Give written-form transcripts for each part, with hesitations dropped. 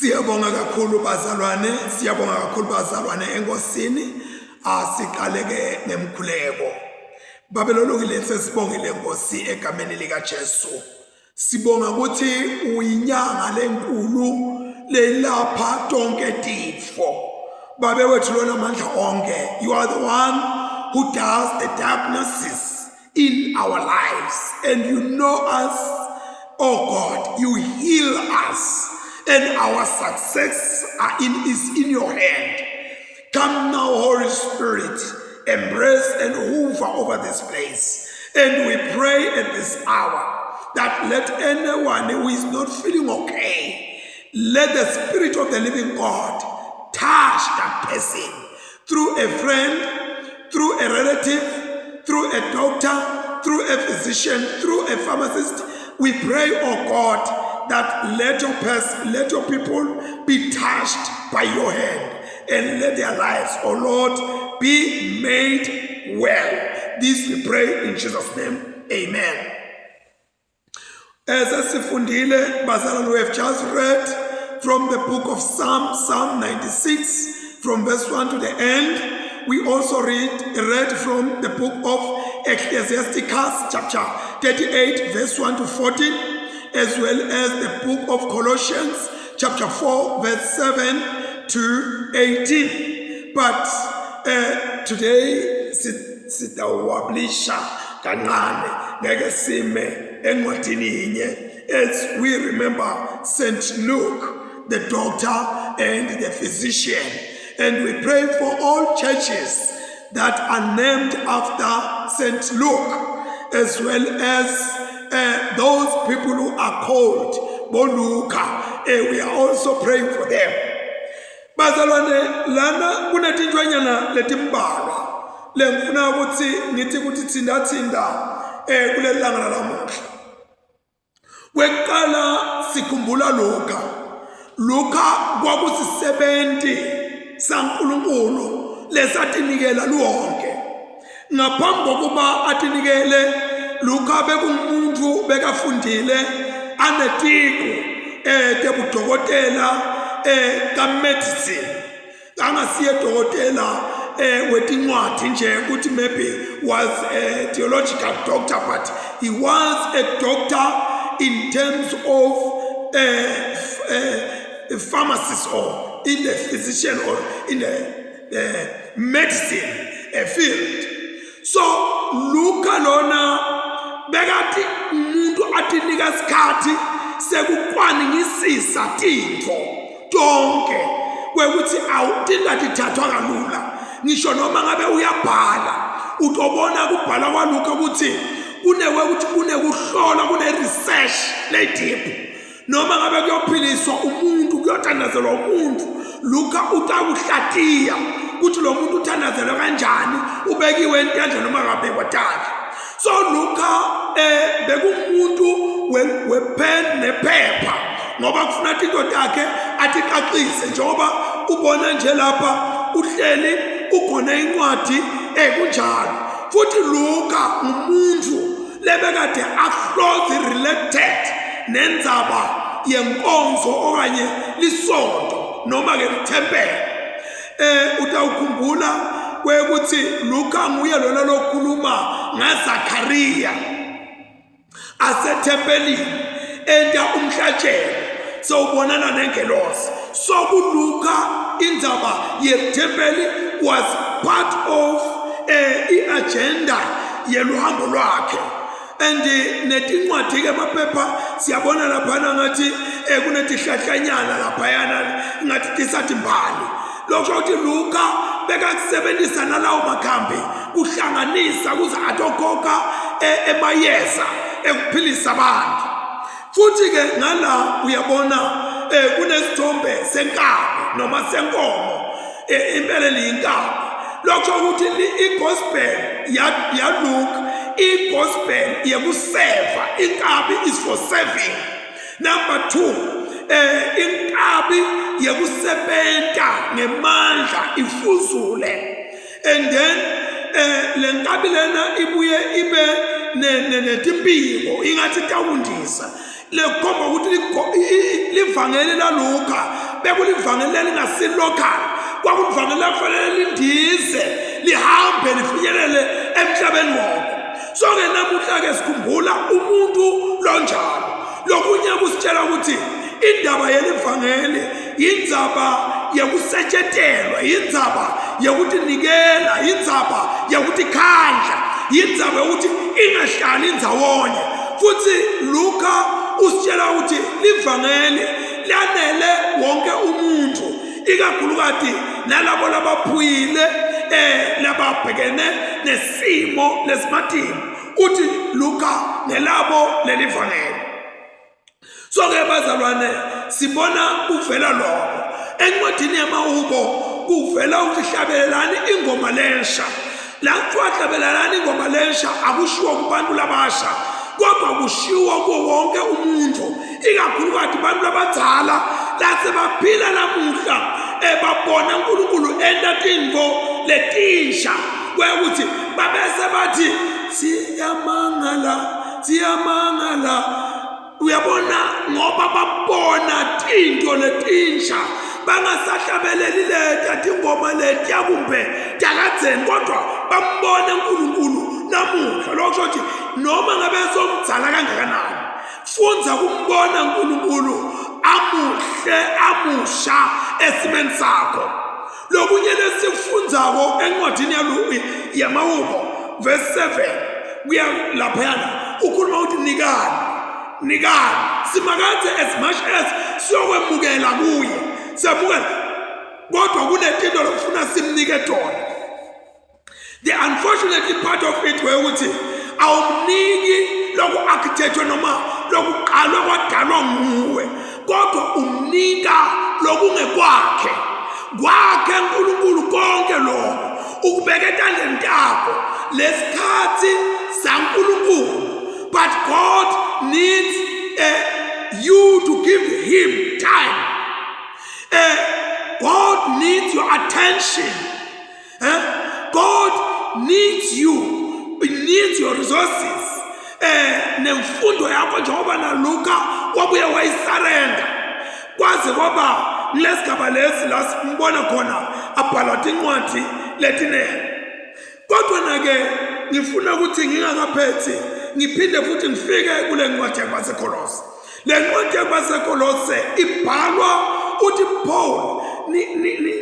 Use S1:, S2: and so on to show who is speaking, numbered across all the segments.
S1: Siyabonga kakhulu bazalwane, siyabonga kakhulu bazalwane enkosini. Asiqale ke ngemkhuleko. Babelolukile sesibongile Nkosi egameni lika Jesu. Sibonga ukuthi uyinyanga lenkulu lelapha tonke tifo. Babe wethu lona mandla onke, you are the one who does the diagnosis in our lives and you know us oh God you heal us and our success are in, is in your hand come now Holy Spirit embrace and hover over this place and we pray at this hour that let anyone who is not feeling okay let the spirit of the living God touch that person through a friend, through a relative, through a doctor, through a physician, through a pharmacist. We pray, oh God, that let your person, let your people be touched by your hand and let their lives, oh Lord, be made well. This we pray in Jesus' name. Amen. As sifundile bazalwane we have just read from the book of Psalm, Psalm 96, from verse 1 to the end. We also read, read from the book of Ecclesiasticus, chapter 38, verse 1 to 14, as well as the book of Colossians, chapter 4, verse 7 to 18. But today, sitawablisha kancane ngeke sime encwadini yinye as we remember St. Luke the doctor and the physician and we pray for all churches that are named after St. Luke as well as uh, those people who are called Boluka uh, we are also praying for them Bazalwane lana kunetintwanyana letimbalwa lengifuna ukuthi ngithi ukuthi thinda thinda eh kuleli langa lalamuhla. Kwekuqala sikhumbula Luka. Luka kwakusisebenzi saNkulunkulu lesatinikela luwonke. Ngaphambi kokuba atinikele Luka bekungumuntu bekafundile anetiku eh tebudokotela eh ka medicine angasiye dokotela eh wetincwadi nje ukuthi maybe was a theological doctor but he was a doctor in terms of uh, uh, pharmacist or in the physician or in the eh, medicine eh, field so Luka lona bekati umuntu atinika isikhathi sekucwaningisisa tintfo tonke kwekuthi awutingatithathwa kalula ngisho noma ngabe uyabhala utobona kubhala kwaLuka ukuthi kunewekuthi kunekuhlola kune-research le-deep noma ngabe kuyophiliswa umuntu kuyothandazelwa umuntu Luka utakuhlatiya ukuthi lo muntu uthandazelwe kanjani ubekiwe entandla noma akabekwa tandla so Luka eh bekumuntu wepen nephepha ngoba kufuna into takhe atiqaqise njengoba ubona nje lapha uhleli ugona incwadi eh kunjalo futhi Luka umuntu lebekade a-closely related nendzaba yenkonzo okanye lisonto noma ke lithempeli eh utawukhumbula kwekuthi Luka nguye lona lokhuluma ngaZakhariya asethempelini enta umhlatshelo sewubonana nengelosi so kuLuka indzaba yethempeli was part of eh, i-agenda yeluhambo lwakhe and eh, netincwadi ke maphepha siyabona laphana ngathi eh, kunetihlahlanyana laphayana ngathi tisathi mbali lokho ukuthi Luka bekakusebenzisa nalawo makhambi kuhlanganisa kuze atokhokha eh, emayeza ekuphilisa abantu futhi ke ngala uyabona eh kunesithombe senkabi noma senkomo eh, impela liyinkabi lokho ukuthi i-gospel yaLuke i-gospel yekuseva inkabi is for serving number 2 eh inkabi yekusebenta ngemandla ifuzule and then eh le nkabi lena ibuye ibe netimpiko ingathi tawundisa lekhomba ukuthi livangeli laLuka bekulivangeli lelingasi-local, kwakulivangeli lakufanele lindize lihambe lifinyelele emhlabeni wonke. So-ke namuhla-ke sikhumbula umuntu lonjalo. Lokunye kusitshela ukuthi indaba yelivangeli yindzaba yekusetshetelwa, yindzaba yekutinikela, yindzaba yekutikhandla, yindzaba yokuthi ingahlali ndzawonye. Futhi Luka usitshela ukuthi livangeli lanele wonke umuntu, ikakhulukati nalabo labaphuyile, lababhekene nesimo lesimatima. Uthi Luka ngelabo lelivangeli. So ke bazalwane sibona kuvela lokho encwadini yamahubo, kuvela ukuthi hlabelelani ingoma lensha. La kuthiwa hlabelelani ingoma lensha akushiwo kubantu labasha, kodwa kushiwo kuwo wonke umuntu, ikakhulukati abantu labadzala lasebaphila namuhla, ebabona uNkulunkulu enta tintfo letinsha, kwekuthi babese bathi siyamangala, siyamangala. Uyabona, ngoba babona tinto letinsha, bangasahlabeleli leta tingoma letiya kumbe takadzeni, kodwa bambone uNkulunkulu namuhla. Lokho kusho ukuthi noma ngabe somdzala kangakanani, fundza kumbona uNkulunkulu amuhle amusha esimeni sakho. Lokunye lesikufundzako encwadini yamahubo verse 7 kuya laphayana, ukhuluma ukuthi nikani, nikani simakadze as much as siyokwemukela kuye, semukela, kodwa kunetinto lokufuna simnike tona. The unfortunately part of it ukuthi awumniki loku architecture noma lokuqalwe kwadalwa nguwe, kodwa umnika lokungekwakhe kwakhe uNkulunkulu konke lokho ukubeka etandleni takho lesikhathi saNkulunkulu. But God needs you to give him time. God needs your attention. God needs you. He needs your resources. Nemfundo yakho, njengoba naLuka wabuye wayisarenda kwaze kwaba kulesigaba lesi la simbona khona abhala tincwadi letinene. Kodwa na-ke ngifuna ukuthi ngingakaphethi ngiphinde futhi ngifike kule ncwadi yabaseKolose. Le ncwadi yabaseKolose ibhalwa uthi Paul ni, ni, ni,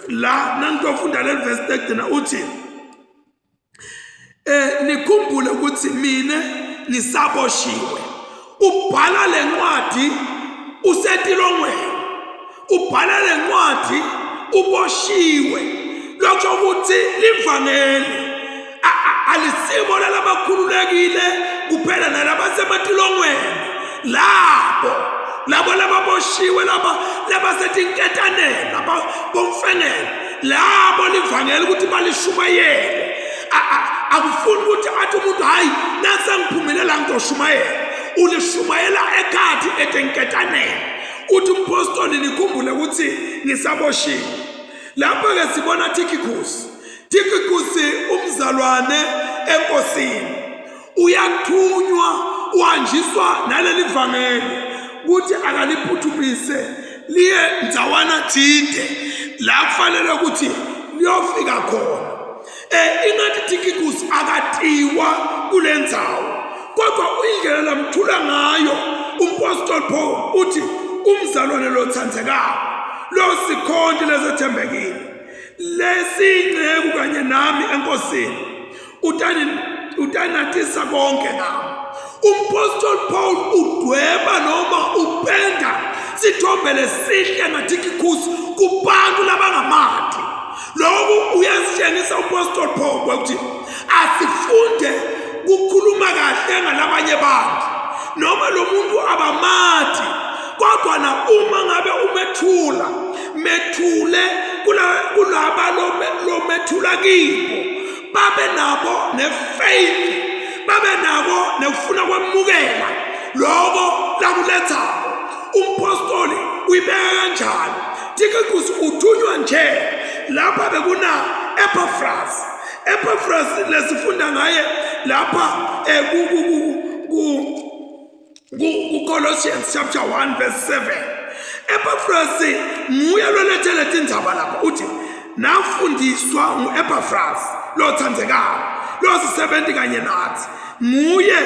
S1: la nangitofunda leli verse lekugcina uthi nikhumbule ukuthi mina ngisaboshiwe. Ubhala lencwadi usetilongweni, ubhala lencwadi uboshiwe. Lokho ukuthi livangeli alisimo lalabakhululekile kuphela, nalabasematilongweni, labo lababoshiwe, laba labasetinketaneni, laba bomfengele, labo livangeli ukuthi balishumayele. Akufuni ukuthi athi umuntu hayi nasengiphumile la ngizoshumayela. Ulishumayela ekhathi etinketaneni. Uthi umpostoli nikhumbule ukuthi ngisaboshiwe. Lapho ke sibona Tychicus. Tychicus umzalwane enkosini, uyathunywa, uhanjiswa naleli vangeli ukuthi akaliphuthumise liye ndzawana thide la kufanele ukuthi liyofika khona. Ingathi Tychicus akatiwa kule ndzawo, kodwa indlela lamthula ngayo umpostoli Paul uthi umzalwane lothandzekayo, lo sikhonti lesethembekile, lesiyinceku kanye nami enkosini, utanatisa konke ngami. Umpostoli Paul udweba noma upenda sithombe lesihle ngaTychicus kubantu labangamati. Lokhu uyasitshengisa umpostoli Paul ukuthi asifunde kukhuluma kahle ngalabanye bantu, noma lo muntu abamati, kodwa na uma ngabe umethula, methule kulaba lomethula kibo, babe nabo nefaith, babe nabo nekufuna kwamukela lokho lakulethako. Umpostoli uyibeka kanjani? Tychicus uthunywa nje lapha bekuna Epaphras. Epaphras lesifunda ngaye lapha ku Colossians chapter 1 verse 7. Epaphras nguye lolethele tindzaba lapha uthi nafundiswa ngu-Epaphras lothandzekako losisebenzi kanye nathi nguye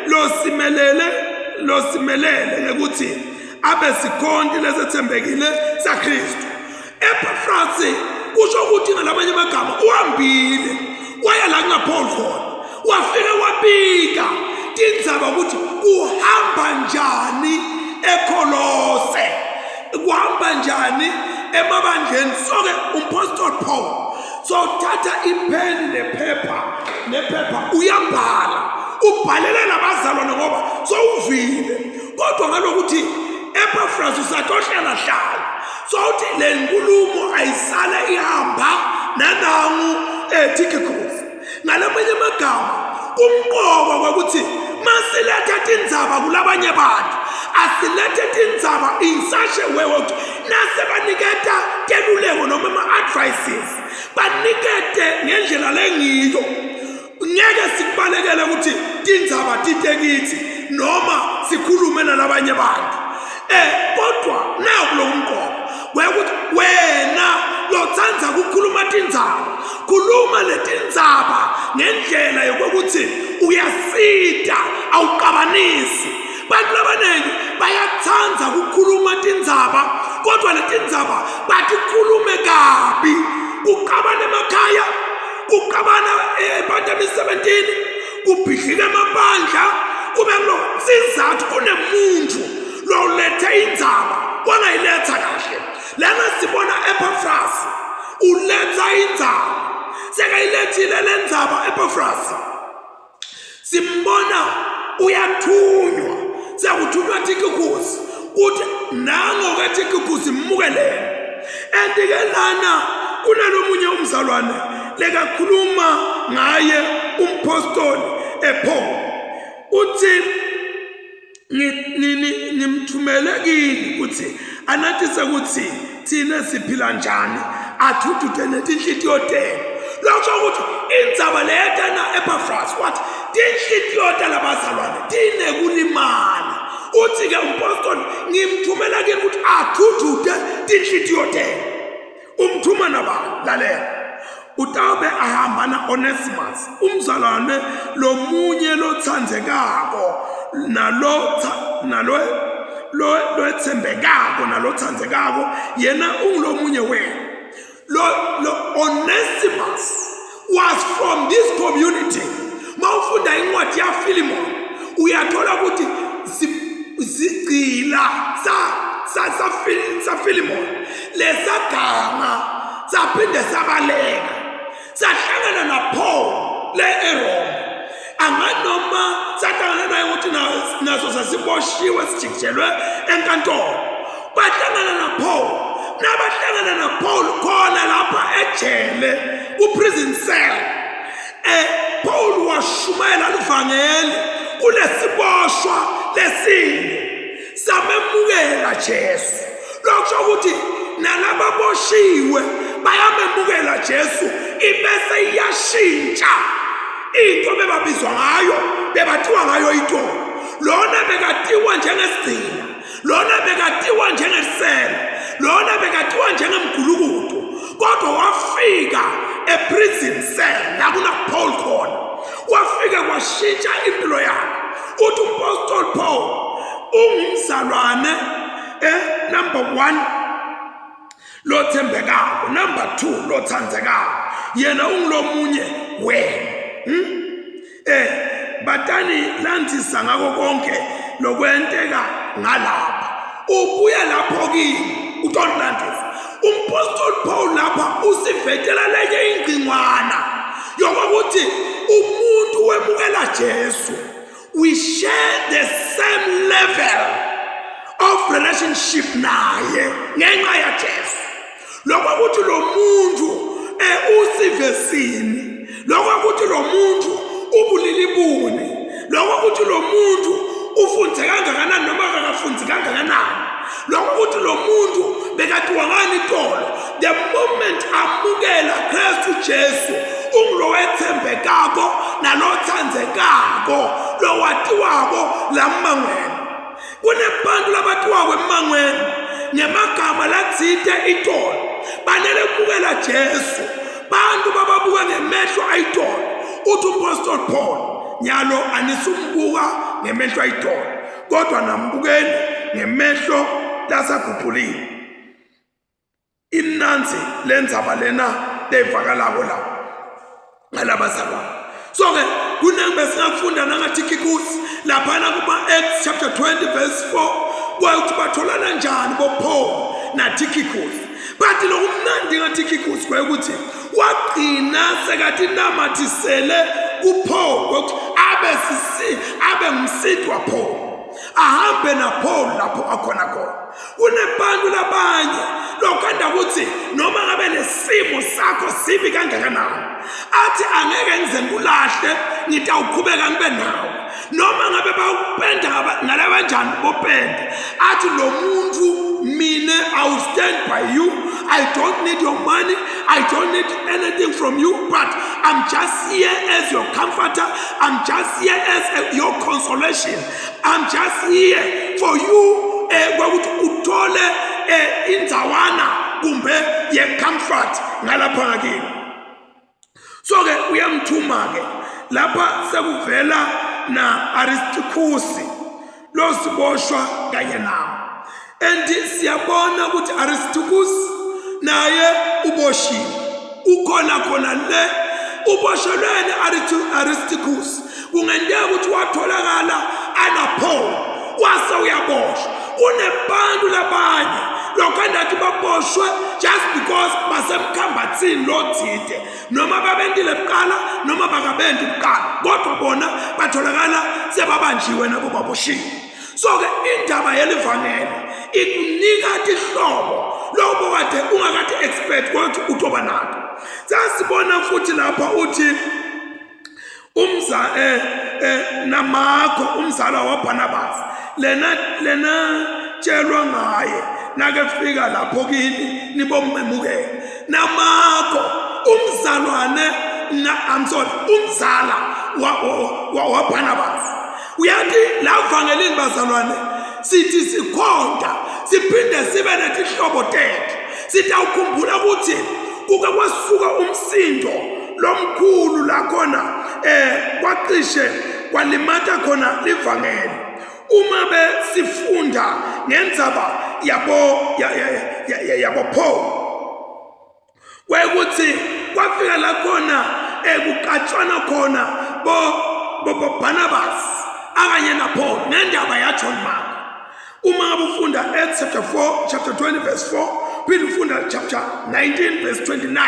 S1: losimelele losimelele ngekuthi abe sikhonti lesethembekile saKristu. Epaphras kusho ukuthi ngalamanye amagama uhambile waya la kunaPaul khona wafike wabika tindzaba ukuthi kuhamba njani eKholose kuhamba njani emabandleni. So-ke umpostoli Paul so thatha ipheni nephepha nephepha uyabhala ubhalela labazalwane ngoba sowuvile kodwa ngalokuthi Epaphras usatohlala hlala so uthi le nkulumo ayisale ihamba nanangu eTychicus. Ngalamanye amagama kumqoka kwakuthi masiletha tindzaba kulabanye bantu asilethe tindzaba in such a way ukuthi nasebaniketa teluleko noma ama-advices banikete ngendlela lengiyo. Ngeke sikubalekele ukuthi tindzaba tite kithi noma sikhulume nalabanye bantu kodwa naku lokumqoka wekuthi wena lotsandza kukhuluma tindzaba khuluma letindzaba ngendlela yokuthi uyasita awuqabanisi. Bantu labaningi bayathanda ukukhuluma tindzaba kodwa letindzaba batikhulume kabi kuqabana emakhaya kuqabana abantu emisebentini kubhidlika amabandla kube kulo sizathu kunemuntu lolethe indzaba wangayiletha kahle. Lana sibona Epaphras uletha indzaba sekayilethile le ndzaba Epaphras simbona uyathunywa siyakuthunywa Tychicus kuthi nango-ke Tychicus mmukelele. And-ke lana kunalomunye umzalwane lekakhuluma ngaye umpostoli ePaul uthi ngimthumele kini ukuthi anatise ukuthi thina siphila njani athuthuthe netinhlitiyo tenu. Lokho ukuthi indzaba leyetana Epaphras wathi tinhlitiyo talabazalwane tinekulimala. Uthi-ke umpostoli ngimthumela kini ukuthi athuthute tinhlitiyo tenu. Umthuma nabani? Lalela, utawube ahamba na-Onesimus umzalwane lomunye lothandzekako nalo nalo lwethembekako nalothandzekako yena ungulomunye wenu. Lo Onesimus was from this community. Mawufunda incwadi yaPhilemon uyathola ukuthi zigcila saPhilemon lesaganga saphinde sabaleka sahlangana naPaul le eRoma. Anganoma sahlangana naye ukuthi naso sasiboshiwe sijikijelwe enkantolo. Bahlangana naPaul, nabahlangana naPaul khona lapha ejele ku-prison cell. Paul washumayela livangeli kulesiboshwa lesinye samemukela Jesu. Lokho ukuthi nalababoshiwe bayamemukela Jesu ibese iyashintsha into bebabizwa ngayo bebathiwa ngayo itolo. Lona bekatiwa njengesigcina, lona bekatiwa njengesela, lona bekatiwa njengemgulukudu, kodwa wafika eprison cell la kuna Paul khona, wafika kwashintsha impilo yakhe. Uthi umpostoli Paul ungumzalwane number 1 lothembekako, number 2 lothandzekako, yena ungulomunye wena. Batani landzisa ngako konke lokwenteka ngalapha. Ubuya lapho kini utonlandisa. Umpostoli Paul lapha usivetela lenye ingcingwana yokuthi umuntu wemukela Jesu, we share the same level of relationship naye ngenxa yaJesu. Lokho ukuthi lo muntu usivesini, lokho ukuthi lo muntu ubulili buni, lokho ukuthi lo muntu ufunde kangakanani noma akakafundi kangakanani, lokho ukuthi lo muntu bekatiwa ngani itolo. The moment amukela Kristu Jesu ungulowethembekako nalothandzekako lowatiwako lamangweni. Kunebantu labatiwako emangweni. ngemagama latsite itolo banele kubukela Jesu bantu bababuka ngemehlo ayitolo uthi umpostoli Paul nyalo anisumbuka ngemehlo ayitolo kodwa nambukeni ngemehlo lasaguquliwe Imnandzi lendzaba lena levakalako la ngalabazalwane. So ke kuningi besingakufunda nangaThikikusi laphana kuma-Acts chapter 20 verse 4 kwayukuthi batholana njani boPaul naThikikusi. Bathi lokumnandi ngaThikikusi kwayukuthi wagcina sekatinamathisele kuPaul kwakuthi abe sisi abe ngumsiti waPaul ahambe naPaul lapho akhona khona. Kunebantu labanye lokanda ukuthi noma ngabe lesimo sakho sibi kangakanani athi angeke ngize ngikulahle ngitawuqhubeka ngibe nawe noma ngabe bawupenda ngalabanjani bopenda athi lo muntu mina I will stand by you I don't need your money I don't need anything from you but I'm just here as your comforter I'm just here as a, your consolation I'm just here for you eh kwakuthi uthole eh indzawana kumbe ye comfort ngalapha ngakini so ke uyamthuma ke lapha sekuvela na Aristarchus losiboshwa kanye nabo and siyabona ukuthi Aristarchus naye uboshiwe ukhona khona le uboshelweni Aristarchus kungenteka ukuthi watholakala anaPaul wase uyaboshwa kunebantu labanye lokho endathi baboshwe just because basemkhambathini lothide noma babentile kuqala noma bakabenti kuqala kodwa bona batholakala sebabanjiwe nabo baboshiwe so-ke indaba yelivangeli ikunika tihlobo lobo kade ungakade expect ukuthi utoba nato sasibona futhi lapha uthi umza eh, eh namakho umzala waBarnabas lena lena tshelwa ngaye nakefika lapho kini nibomemukela namakho umzalwane na I'm sorry umzala wa wa, wa Barnabas uyathi la vangelini bazalwane sithi sikhonta siphinde sibe netihlobo tethu sitawukhumbula ukuthi kuke kwasuka umsindo lomkhulu la khona eh kwacishe kwalimata khona livangeli uma besifunda ngendzaba yabo yabo Paul kwekuthi kwafika la khona ekuqatshwana khona bo bo Barnabas akanye na Paul ngendaba ya John Mark uma ngabe ufunda Acts chapter 4 chapter 20 verse 4 phinde ufunda chapter 19 verse 29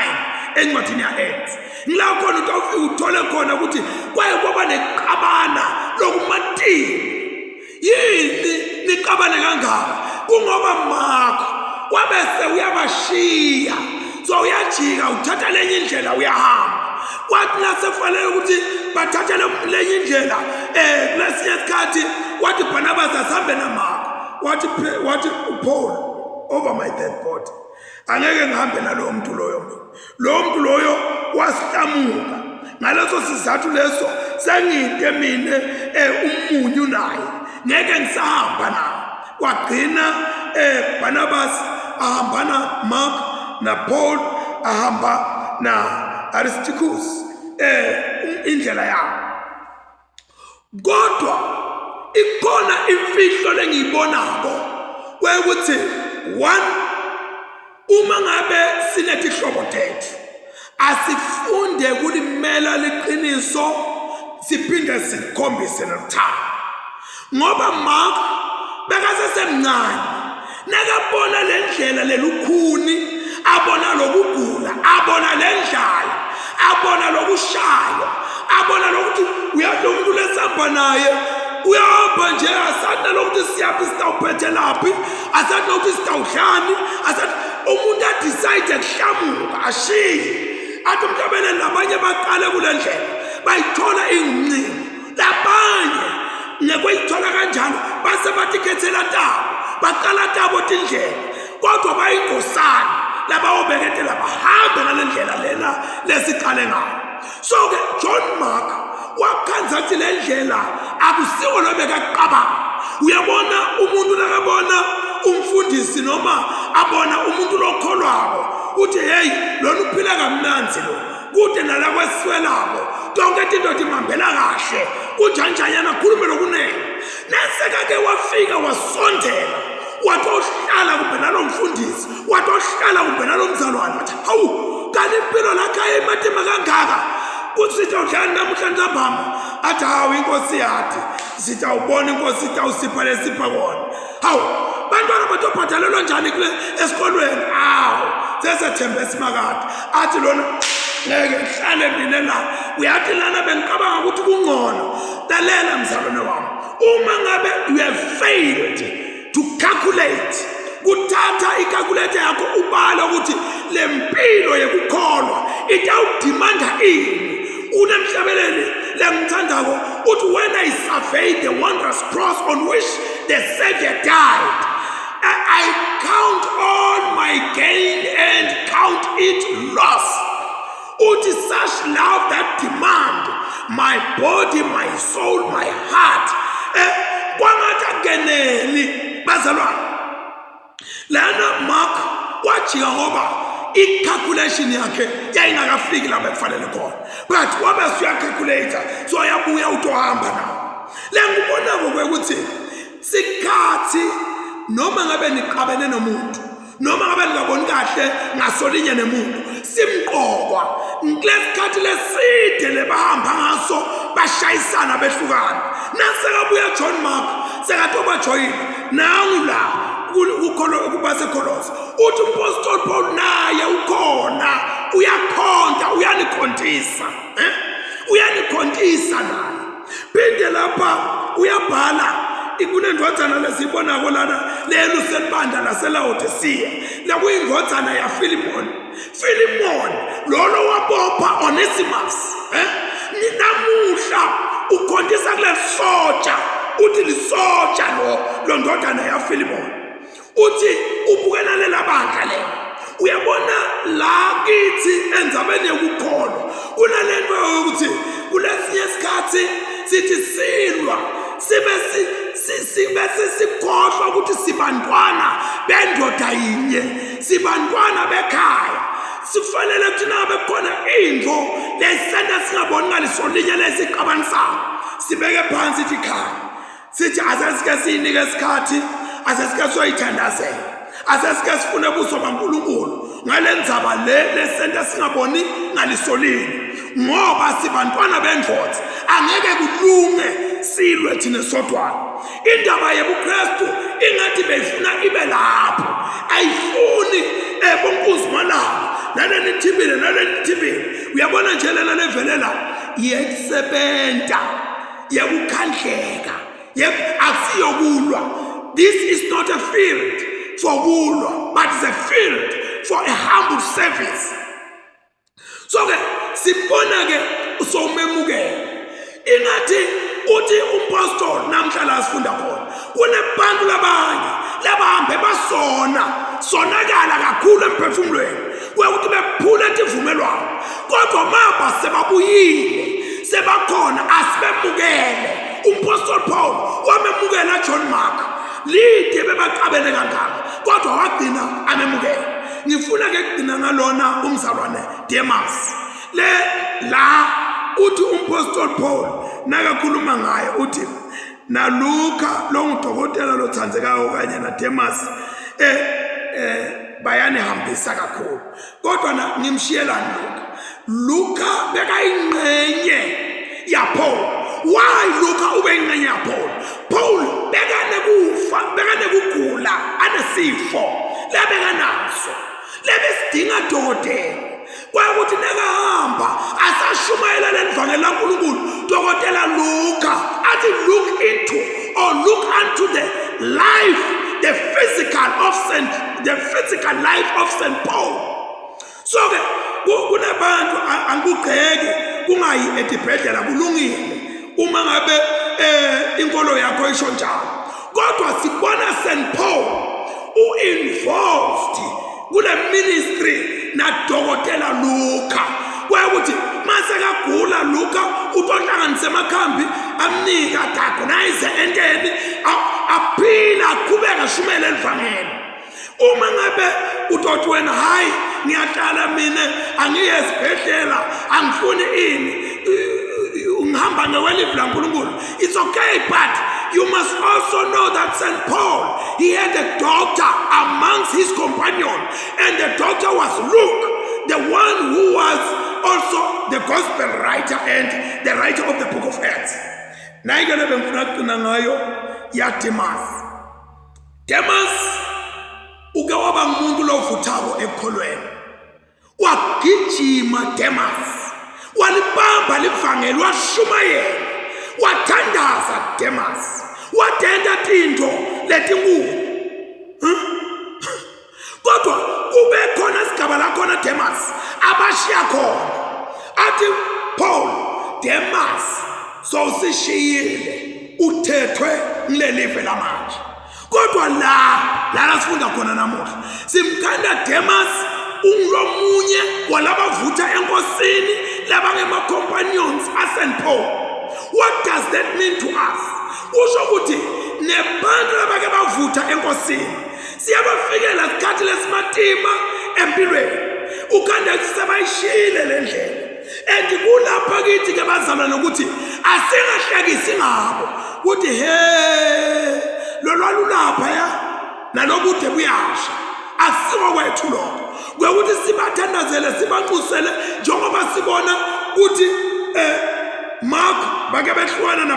S1: encwadini ya-Acts ngila khona utawufika uthole khona ukuthi kwaye kwaba neqabana lokumatini yini niqabane kangaka kungoba makho wabese uyabashiya so uyajika uthatha lenye indlela uyahamba kwathi nasefanele ukuthi bathathe lenye indlela um kulesinye isikhathi wathi Barnabas asihambe naMarko wathi wathi uPaul over my dead body angeke ngihambe nalowo muntu loyo mina lowo muntu loyo wasihlamuka ngaleso sizathu leso sengide mina eh umunyu naye ngeke ngisahamba naye kwagcina eh Barnabas ahamba na Mark na Paul ahamba na Aristarchus eh indlela yabo kodwa ikhona imfihlo lengiyibonako kwekuthi one uma ngabe sinetihlobo tethu asifunde kulimela liqiniso siphinde sikhombise nothando ngoba Mark bekasesemncane nakabona le ndlela lelukhuni abona lokugula abona le ndlala abona lokushaywa abona lokuthi uyazi lo muntu lesihamba naye uyahamba nje asathi nalokuthi siyaphi sitawuphethelaphi asathi nokuthi sitawudlani asathi umuntu adecide kuhlamuka ashiye athi umhlabeleli labanye baqale kule ndlela bayithola ingumncingo labanye ngekweyithola kanjalo base batikhethela tabo baqala tabo tindlela kodwa bayingosana labawobeketela bahambe ngale ndlela lena lesiqale ngayo so-ke John Mark wakhanza ukuthi le ndlela akusiwo lo bekaqabanga uyabona umuntu nakabona umfundisi umfundisi noma abona umuntu lokholwako uthi hey lona uphila kamnandzi lo kude nala kweswelako tonke tinto timhambela kahle kunjanjanyana khulume lokunene nasekake wafika wasondela watohlala kumbe nalo mfundisi watohlala kumbe nalo mzalwane wathi hawu kanti impilo lakhe ayimatima kangaka kuthi udlani namuhla ntambama athi hawu inkosi yathi sithi awubona inkosi ithi awusipha lesipha kona hawu bantwana batobhadalelwa njani kule esikolweni awu sesethembe esimakade athi lona ngeke ngihlale mina la uyathi lana bengicabanga ukuthi kungcono lalela mzalwane wami uma ngabe you have failed to calculate kuthatha icalculator yakho ubale ukuthi le mpilo yekukholwa itawudimanda ini unemhlabeleli lengithandako uthi when i survey the wondrous cross on which the savior died I count all my gain and count it loss. Uthi such love that demand my body, my soul, my heart. Eh, kwangathi akeneli bazalwane. Lana Mark wajika ngoba i-calculation yakhe yayingakafiki lapho ekufanele khona but wabe usuyacalculate so yabuya utohamba nawo le ngikubonako kwekuthi sikhathi noma ngabe niqabene nomuntu noma ngabe ningaboni kahle ngasolinye nemuntu simqokwa kulesikhathi leside lebahamba ngaso bashayisana behlukana nasekabuya John Mark sekatoba joyina nangu la ukholo kubasekholosi uthi umpostoli Paul naye ukhona uyakhonta uyanikhontisa eh uyanikhontisa naye phinde lapha uyabhala kunendvodzana lesiyibonako lana lelu selibandla laselawodisiya lekuyindvodzana yafilimoni filimoni lolo wabopha onesimus eh? Namuhla ukhontisa kuleli sotsha uthi lisotsha lo lo ndodana yafilimoni uthi ubukela lela bandla lelo uyabona la kithi endzabeni yokukholwa kunalento yokuthi kulesinye isikhathi sithi silwa sibe sibe sesikhohlwa ukuthi sibantwana bendoda yinye sibantwana bekhaya sifanele ukuthi nabe kukhona into lesenta singaboni ngaliso linye lesiqabanisayo sibeke phansi ithi khaya sithi asesike siyinike isikhathi asesike soyithandazela asesike sifune buso baNkulunkulu ngale ndzaba le lesenta singaboni ngalisolini ngoba sibantwana bendvodza angeke kulunge silwe thina sodwana indaba yebuKristu ingathi beyifuna ibe lapho ayifuni ebonkuzi malanga naleni thibile naleni thibile uyabona nje lena levelela yekusebenta yekukhandleka akusiyokulwa this is not a field for kulwa but it's a field for a humble service so ke sibona ke usomemukela ingathi uthi umpostoli namhla la sifunda khona kunebantu labanye labahambe basona sonakala kakhulu emphefumulweni kwekuthi bephule tivumelwano kodwa maba sebabuyile sebakhona asibemukele umpostoli Paul wamemukela John Mark lide bebaqabene kangaka kodwa wagcina amemukela ngifuna ke kugcina ngalona umzalwane Demas le la uthi umpostoli Paul nakakhuluma ngaye uthi naLuka longudokotela lothandzekayo kanye naDemas eh eh bayanihambisa kakhulu kodwa na ngimshiyelani Luka Luka bekayingxenye yaPaul why Luka ube ingxenye yaPaul Paul bekanekufa bekanekugula anesifo labekanaso lebesidinga dokotela kwakuthi nakahamba asashumayela lelivangeli laNkulunkulu dokotela Luka athi look into or look unto the life the physical of Saint the physical life of Saint Paul so ke kunabantu angikugxeki kungayi edibhedlela kulungile uma ngabe eh inkolo yakho isho njalo kodwa sibona St Paul u-involved kule ministry nadokotela Luka kwakuthi mase kagula Luka utohlanganisa amakhambi amnika diagonize enteni aphila aqhubeka shumele elivangeli. Uma ngabe utothi wena hayi ngiyahlala mina angiye esibhedlela angifuni ini ngihamba ngewelive laNkulunkulu, it's okay, but you must also know that St. Paul, he had a doctor amongst his companion, and the doctor was Luke, the one who was also the gospel writer and the writer of the book of Acts. Nayi ke le bengifuna kugcina ngayo yaDemas. Demas uke waba ngumuntu lovuthako ekukholweni. Wagijima Demas, walibamba livangeli, washumayela, wathandaza Demas, watenta tintfo letinkulu. Kodwa kube khona isigaba la khona Demas abashiya khona, athi Paul, Demas sowusishiyile, uthethwe ngilelive lamanje. Kodwa la lana sifunda khona namuhla simkhanda Demas ungulomunye walabavutha enkosini labangema-companions aSt Paul. What does that mean to us? Kusho ukuthi nebantu labake bavutha enkosini siyabafikela sikhathi lesimatima empilweni, ukhanda ukuthi sebayishiyile le ndlela. And kulapha kithi ke bazalwane ukuthi asingahlekisi ngabo ukuthi he lolwalulapha ya nalobude buyasha. Akusiko kwethu lokho, kwekuthi sibathandazele sibanxusele njengoba sibona ukuthi Mark bake behlukana na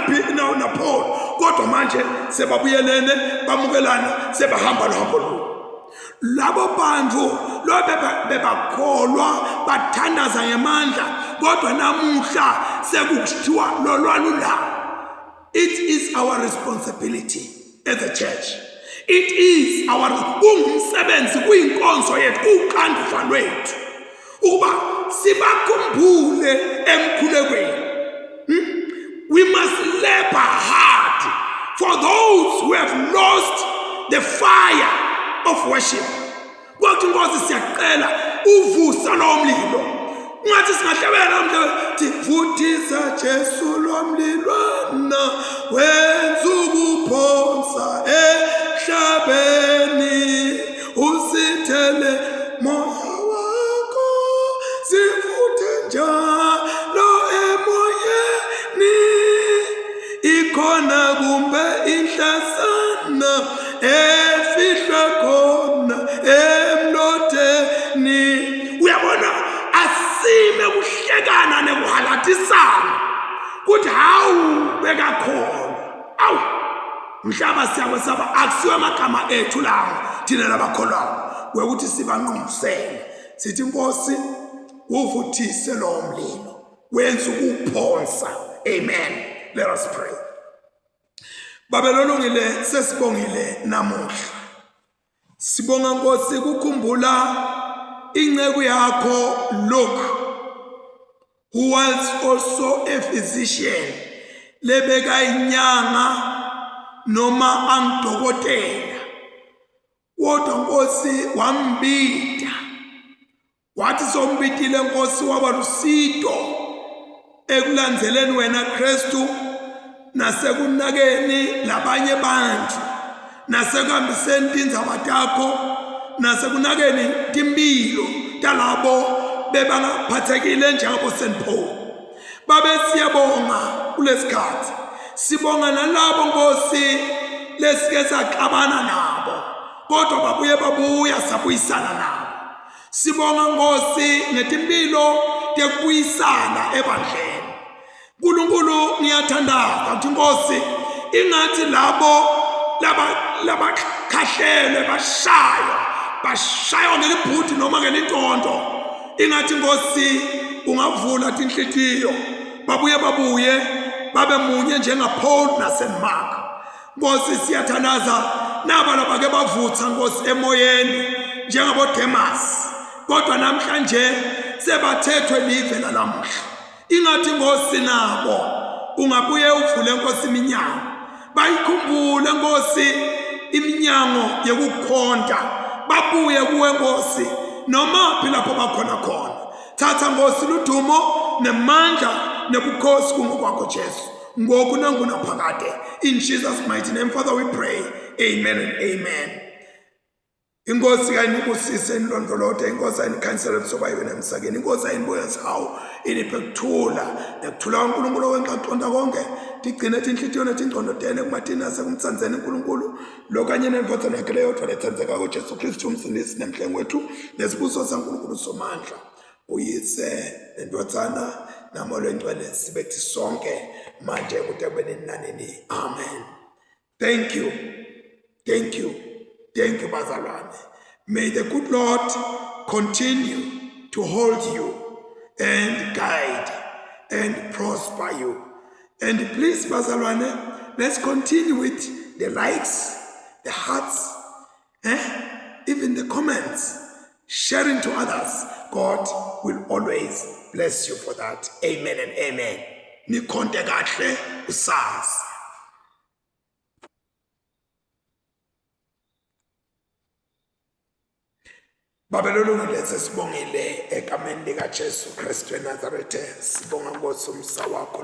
S1: Paul, kodwa manje sebabuyelene bamukelana sebahamba lohambo lolu. Labo bantu lo bebakholwa bathandaza ngemandla, kodwa namuhla sekuthiwa lolwalula. It is our responsibility as a church, it is our kungumsebenzi, kuyinkonzo yethu, kuwuxanduva lwethu ukuba sibakhumbule emkhulekweni. We must labor hard for those who have lost the fire of worship. Kwathi Nkosi siyacela uvusa lo mlilo, ungathi singahlabela umlilo thi vuthisa Jesu lo mlilwana wenza ukuphonsa emhlabeni, usithele moya wakho sivuthe njalo emoyeni, ikhona kumbe inhlasana efihlwe khona emlotheni. Uyabona, asime kuhlekana nekuhalatisana kuthi hawu bekakhona, awu mhlaba siyakwesaba. Akusiwo amagama ethu lawo thina labakholwayo, kwekuthi sibanqusele sithi Nkosi uvuthise lo mlilo wenza ukuphonsa. Amen. Let us pray. Babe lolungile, sesibongile namuhla, sibonga Nkosi kukhumbula inceku yakho Luke, who was also a physician, lebeka inyanga noma angidokotela, kodwa Nkosi wambida, wathi sombitile Nkosi waba lusito ekulandzeleni wena Kristu nasekunakeni labanye bantu nasekuhambiseni tindzaba takho nasekunakeni timpilo talabo bebangaphathekile njengabo St Paul. Babe siyabonga kulesikhathi, sibonga nalabo Nkosi lesike saxabana nabo kodwa babuye babuya sabuyisana nabo. Sibonga Nkosi ngetimpilo tekubuyisana ebandleni. uNkulunkulu ngiyathandaza ukuthi Nkosi ingathi labo laba labakhahlelwe bashaywa bashaywa ngelibhuti noma ngelintonto, ingathi Nkosi ungavula tinhlitiyo babuye babuye babe munye njengaPaul naSt Mark. Nkosi siyathandaza naba labake bavutha Nkosi emoyeni njengabo Demas, kodwa namhlanje sebathethwe live lalamuhla. Ingathi Nkosi nabo ungabuye uvule Nkosi iminyango, bayikhumbule Nkosi iminyango yokukhonta, babuye kuwe Nkosi noma phi lapho bakhona khona. Thatha Nkosi ludumo nemandla nebukhosi kungokwakho Jesu, ngoku nangunaphakade. In Jesus mighty name, Father, we pray. Amen and amen. Inkosi kayinibusise inilondolote, inkosi ayinikhanisele ubuso bayo nemsakeni, inkosi ayinibuye nsihawu iniphe kuthula nekuthula kwaNkulunkulu okwenxa kuqonda konke, tigcine tinhlitiyo netingcondo tene kumatini nasekumtsandzeni uNkulunkulu lokanye nendvodzana yakhe leyodvwa letsandzekako Jesu Kristu umsindisi nemhlengi wethu nesibuso saNkulunkulu somandla uyise nendvodzana namoya longcwele sibethi sonke manje kude kube nini nanini. Amen. Thank you. Thank you. Thank you, bazalwane. May the good Lord continue to hold you and guide and prosper you. And please, bazalwane, let's continue with the likes, the hearts, eh? even the comments, sharing to others. God will always bless you for that. Amen and amen. Nikhonte kahle usazi. Baba lolungile sesibongile egameni likaJesu Kristu eNazaretha, sibonga Nkosi umsa wakho.